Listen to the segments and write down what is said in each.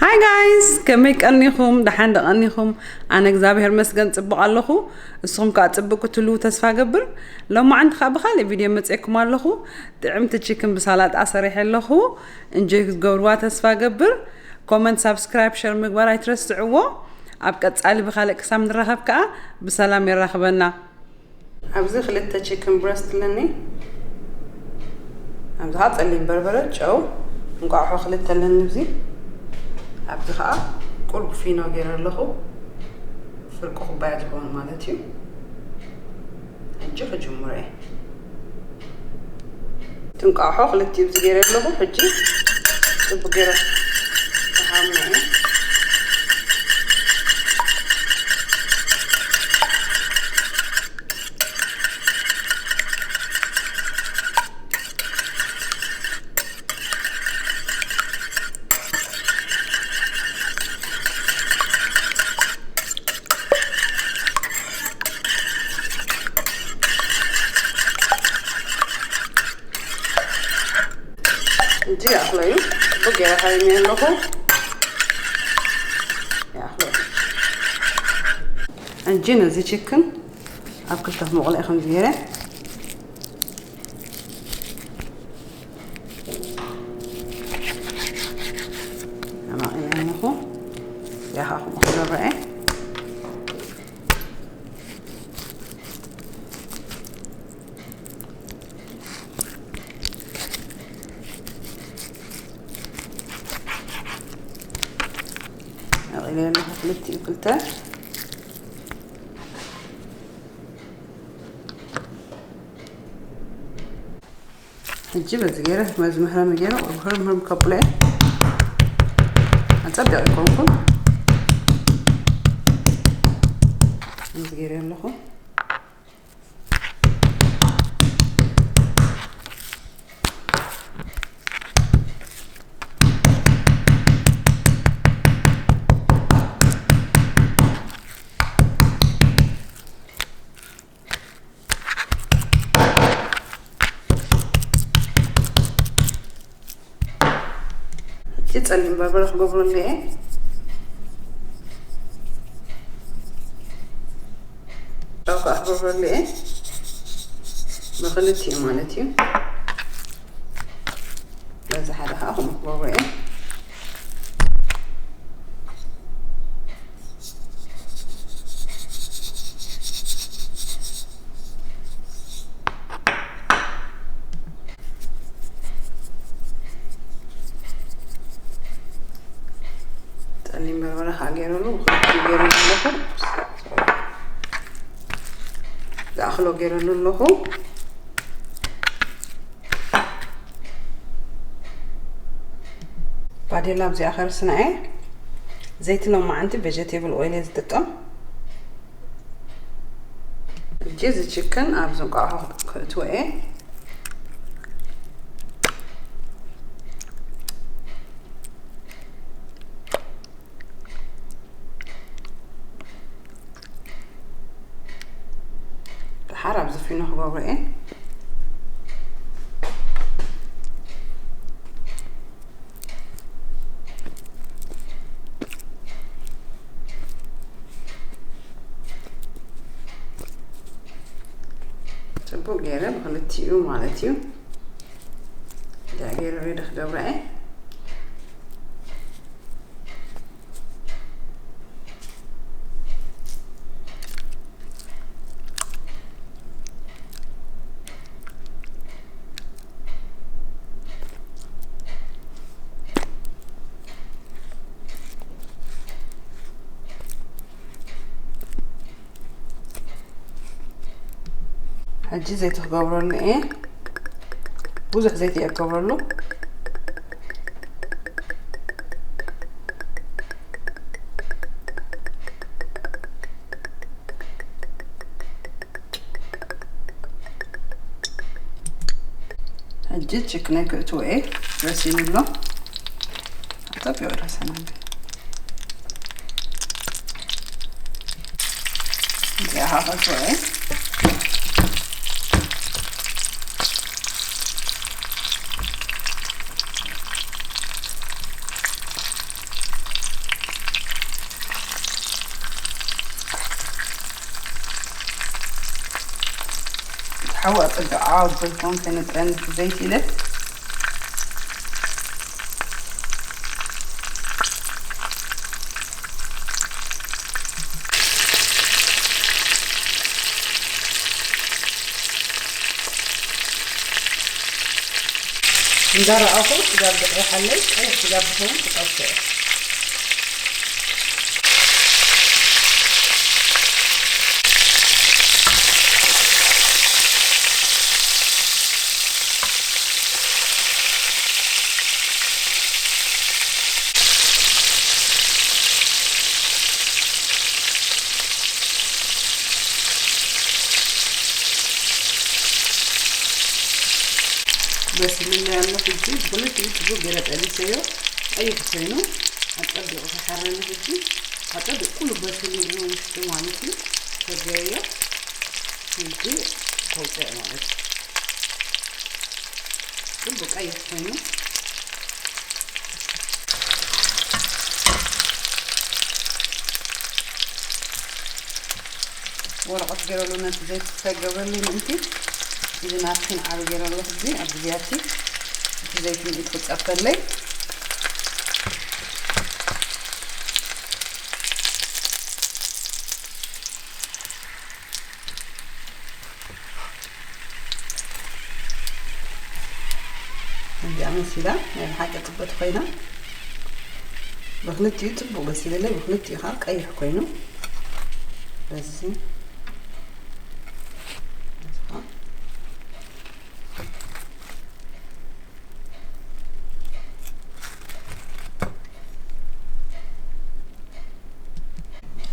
Hi guys፣ ከመይ ቀኒኹም? ደሓን ደቐኒኹም? ኣነ እግዚኣብሔር መስገን ጽቡቕ ኣለኹ። እስኹም ከኣ ጽቡቕ ክትህልዉ ተስፋ ገብር። ሎማዓንቲ ከኣ ብኻልእ ቪድዮ መጽኤኩም ኣለኹ። ጥዕምቲ ቺክን ብሳላጣ ሰሪሐ ኣለኹ። እንጆይ ክትገብርዋ ተስፋ ገብር። ኮመንት፣ ሳብስክራይብ፣ ሸር ምግባር ኣይትረስዕዎ። ኣብ ቀጻሊ ብኻልእ ክሳብ ንራኸብ ከኣ ብሰላም የራኽበና። ኣብዚ ክልተ ቺክን ብረስት ኣለኒ። ኣብዚ ኸዓ ጸሊም በርበረ፣ ጨው፣ እንቋቑሖ ክልተ ኣለኒ። ኣብዚ ኣብዚ ኸዓ ቁሩብ ፊኖ ገይረ ኣለኹ፣ ፍርቂ ኩባያ ዝኸውን ማለት እዩ። ሕጂ ክጅምሮ እየ። እቲ እንቋቑሖ ክልቲኡ ኣብዚ ገይረ ኣለኹ። ሕጂ ጽቡቕ ገይረ ክሓሞ እየ። ሕጂ ይኣኽሎ እዩ። ጽቡቕ ገይረ ሓሚመዮ ኣለኹ። ይኣኽሎ እዩ። ሕጂ ነዚ ቺክን ኣብ ክልተ ክመቕሎ እየ ከምዚ ገይረ። ኣማቒለ ኣለኹ። ያኻ ከምኡ ክገብረ እየ። ኣቕሊለ ኣለኹ ክልቲኡ ክልተ። ሕጂ በዚ ገይረ፣ በዚ መህረሚ ገይረ ቁሩብ ህርም ህርም ከብሎ እየ። ኣጸቢቑ ኣይኮንኩን። በዚ ገይረ ኣለኹ። ሕጂ ጸሊም በርበረ ክገብረሉ እየ። ጨው ከኣ ክገብረሉ እየ። ብኽልቲኡ ማለት እዩ። በዚ ሓደ ከኣ ከምኡ ክገብሮ እየ። ጸሊም በርበረ ከዓ ገይረሉ፣ ብኽልቲኡ ገይረሉ ኣለኹ። ዝኣኽሎ ገይረሉ ኣለኹ። ባዴላ ኣብዚኣ ከርስና እየ። ዘይቲ ሎማዓንቲ ቬጀቴብል ኦይል እየ ዝጥቀም። ሕጂ እዚ ችክን ኣብዚ እንቋቑሖ ክእትዎ እየ። ደሓር ኣብዚ ፊኖ ክገብሮ እየ። ጽቡቕ ገይረ ብኽልቲኡ ማለት እዩ። ዳ ገይረ ሬዲ ክገብራ እየ። ሕጂ ዘይቲ ክገብረሉ እየ። ብዙሕ ዘይቲ እየ ክገብረሉ። ሕጂ ችክነይ ክእትዎ እየ። በሲሉ ኣሎ። ኣጸቢቑ ረሰናል። እዚኣ ከዓ ከእትዎ እየ። ሓዊ ኣጸግዓ ኣቦይኮን ከነጥረን ዘይቲ ኢለ። እንዳረኣኹ ስጋ ዝቕርሓለይ፣ ቀይሕ ስጋ ብኸውን ክጠብሶ እየ። በስልኒ ኣሎ። ሕጂ ብኽልቲኡ ጽቡቕ ገይረ ጠቢሰዮ፣ ቀይሕ ኮይኑ ኣጸቢቑ ተሓረኒ። ሕጂ ኣጸቢቑ ኩሉ በሲሉ እዩ ውሽጡ ማለት እዩ። ሰገዮ ሕጂ ከውፅኦ ማለት እዩ። ጽቡቕ ቀይሕ ኮይኑ ወረቐት ገይረሉ ነቲ ዘይቲ ክሰገብረለይ ምእንቲ እዚ ናፕኪን ዓቢ ገይረ ኣለኹ። እዚ ኣብ ግዜያቲ እቲ ዘይቲ ምእንቲ ክጸበለይ። እዚኣ መሲላ ናይ ብሓቂ ጽብቕቲ ኮይና፣ ብኽልቲኡ ጽቡቕ በሲለለይ፣ ብኽልቲኡ ከዓ ቀይሕ ኮይኑ፣ በዚ፣ በዚ ከዓ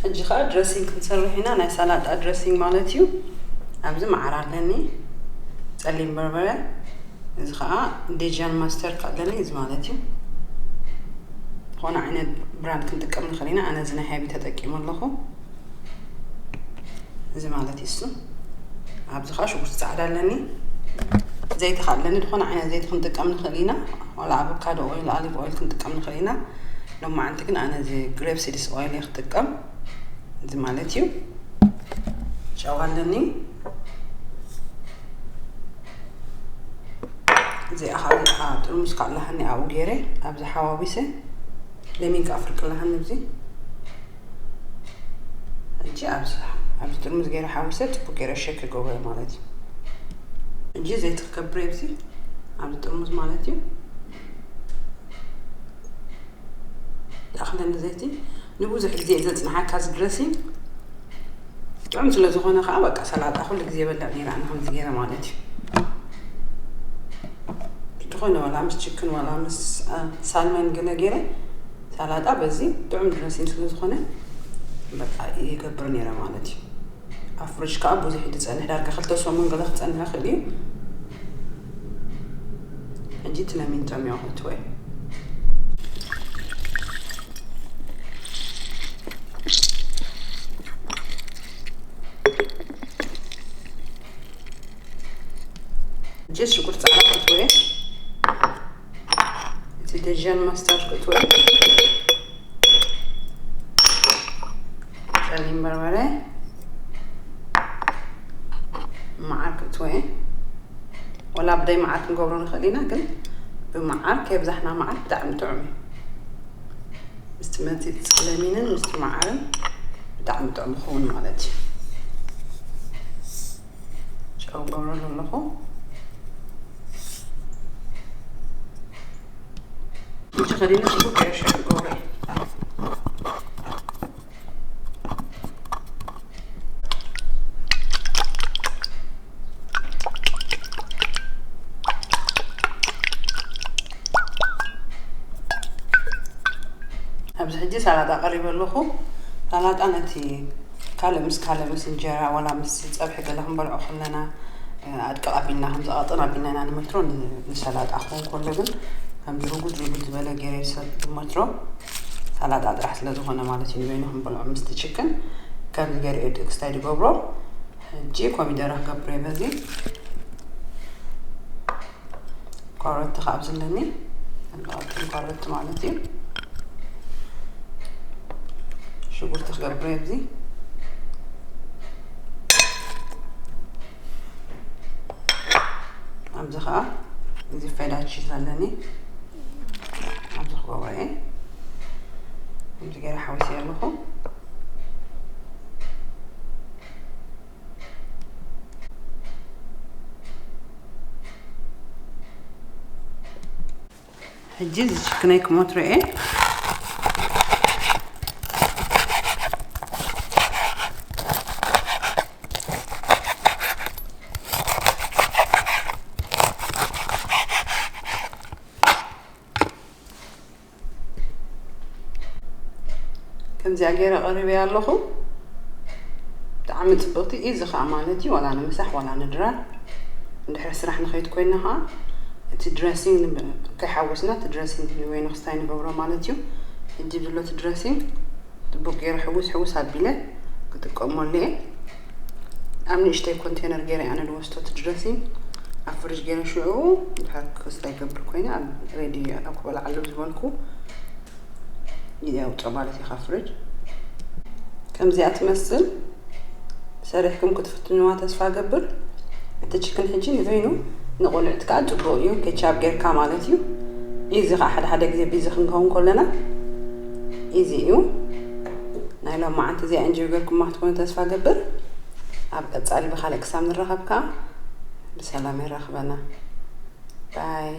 ሕጂ ኸኣ ድረሲንግ ክንሰርሕ ኢና። ናይ ሳላጣ ድረሲንግ ማለት እዩ። ኣብዚ መዓር ኣለኒ፣ ጸሊም በርበረ፣ እዚ ኸኣ ዴጃን ማስተርድ ኣለኒ፣ እዚ ማለት እዩ። ዝኾነ ዓይነት ብራንድ ክንጥቀም ንኽእል ኢና። ኣነ እዚ ናይ ሃይቢ ተጠቂመ ኣለኹ። እዚ ማለት እዩ እሱ። ኣብዚ ኸኣ ሽጉርቲ ጻዕዳ ኣለኒ፣ ዘይቲ ኸኣ ኣለኒ። ዝኾነ ዓይነት ዘይቲ ክንጥቀም ንኽእል ኢና። ዋላ ኣቮካዶ ኦይል፣ ኦሊቭ ኦይል ክንጥቀም ንኽእል ኢና። ሎማዓንቲ ግን ኣነ እዚ ግሬፕ ሲድስ ኦይል እየ ክጥቀም። እዚ ማለት እዩ። ጨው ኣለኒ። እዚኣ ኸኣ ኣብ ጥርሙዝ ከኣ ኣለሃኒ ኣብኡ ገይረ፣ ኣብዚ ሓዋዊሰ፣ ለሚን ከኣ ፍርቂ ኣለሃኒ ኣብዚ። ሕጂ ኣብዚ፣ ኣብዚ ጥርሙዝ ገይረ ሓዊሰ፣ ጽቡቅ ገይረ ሸክ ክገብሮ ማለት እዩ። ሕጂ ዘይቲ ክገብር ኣብዚ፣ ኣብዚ ጥርሙዝ ማለት እዩ። ይኣኽለኒ ዘይቲ። ንብዙሕ ግዜ እዩ ዘጽንሓካ እዚ ድረሲንግ። ጥዑም ስለ ዝኾነ ከዓ በቃ ሰላጣ ኩሉ ግዜ በልዕ ነይረ ኣነ ከምዚ ገይረ ማለት እዩ። ዝኾነ ዋላ ምስ ችክን ዋላ ምስ፣ አ፣ ሳልመን ገለ ገይረ ሰላጣ በዚ ጥዑም ድረሲንግ ስለ ዝኾነ በቃ ይገብር ነይረ ማለት እዩ። ኣብ ፍሪጅ ከዓ ብዙሕ እዩ ዝጸንሕ፣ ዳርጋ ክልተ ሰሙን ገለ ክጸንሕ ይኽእል እዩ። ሕጂ እቲ ለሚን ጨሚዖ ክእትዎ እየ። ሕጂ ሽጉርቲ ጻዕዳ ክእትዎ እየ። እቲ ዴጃን ማስተርድ ክእትዎ እየ። ጸሊም በርበረ፣ መዓር ክእትዎ እየ። ወላ ብደይ መዓር ክንገብሮ ንኽእል ኢና፣ ግን ብመዓር ከየብዛሕና፣ መዓር ብጣዕሚ ጥዑም እዩ። ምስቲ መጺጽ ለሚንን ምስቲ መዓርን ብጣዕሚ ጥዑም ይኸውን ማለት እዩ። ጨው ገብረሉ ኣለኹ። ሕጂ ከዲነ ጽቡቅ ገይረ ሸክ ክገብሮ እየ። ኣብዚ ሕጂ ሳላጣ ቀሪበ ኣለኹ። ሳላጣ ነቲ ካልእ ምስ ካልእ ምስ እንጀራ ዋላ ምስ ጸብሒ ገለ ክንበልዖ ከለና፣ እ፣ ኣድቅቕ ኣቢልና ከምዚ ቀጥን ኣቢልና ኢና ንመትሮ። ን-፣ ንሰላጣ ክኸውን ከሎ ግን ከምዚ ርጉድ ርጉድ ዝበለ ገይረ ሰብ ዝመትሮ ሳላጣ ጥራሕ ስለ ዝኾነ ማለት እዩ። ንበይኑ ክንበልዖ ምስቲ ችክን ከምዚ ገይረ ኤድክስታይ ዝገብሮ። ሕጂ ኮሚደረ ክገብር እየ በዚ። ካሮት ከኣ ኣብዚ ኣለኒ። ካሮት ማለት እዩ። ሽጉርቲ ክገብር እየ ኣብዚ። እዚ ፋይዳ ቺዝ ኣለኒ ኣብዚ ክበባ እየ ከምዚ ገይረ ሓዊሰ ኣለኹ። ሕጂ እዚ ችክነይ ክሞትሮ እየ። ከምዚኣ ገይረ ቀሪበያ ኣለኹ። ብጣዕሚ ፅብቕቲ እዩ። እዚ ከዓ ማለት እዩ ዋላ ንምሳሕ ዋላ ንድራር እንድሕር ስራሕ ንኸይድ ኮይና ከዓ እቲ ድረሲንግ ከይሓወስና እቲ ድረሲንግ ወይ ንክስታይ ንገብሮ ማለት እዩ። ሕጂ ብሎ እቲ ድረሲንግ ፅቡቅ ገይረ ሕውስ ሕውስ ኣቢለ ክጥቀመሉ እየ። ኣብ ንእሽተይ ኮንቴነር ገይረ ኣነ ዝወስዶ እቲ ድረሲንግ ኣብ ፍሪጅ ገይረ ሽዑ ድሕር ክስታይ ገብር ኮይነ ኣብ ሬዲ ኣብ ክበልዓሉ ዝበልኩ ይውፅኦ ማለት እዩ ካብ ፍሪጅ። ከምዚኣ ትመስል ሰሪሕኩም ክትፍትንዋ ተስፋ ገብር። እቲ ችክን ሕጂ ንበይኑ ንቆልዕት ከዓ ፅቡቅ እዩ፣ ኬቻፕ ጌርካ ማለት እዩ። እዚ ከዓ ሓደ ሓደ ግዜ ቢዚ ክንከውን ከለና ኢዚ እዩ። ናይ ሎማዓንቲ እዚኣ እንጆይ ጌርኩማ ክትኮኑ ተስፋ ገብር። ኣብ ቀፃሊ ብካልእ ክሳብ ንራኸብ ከዓ ብሰላም የራኽበና። ባይ።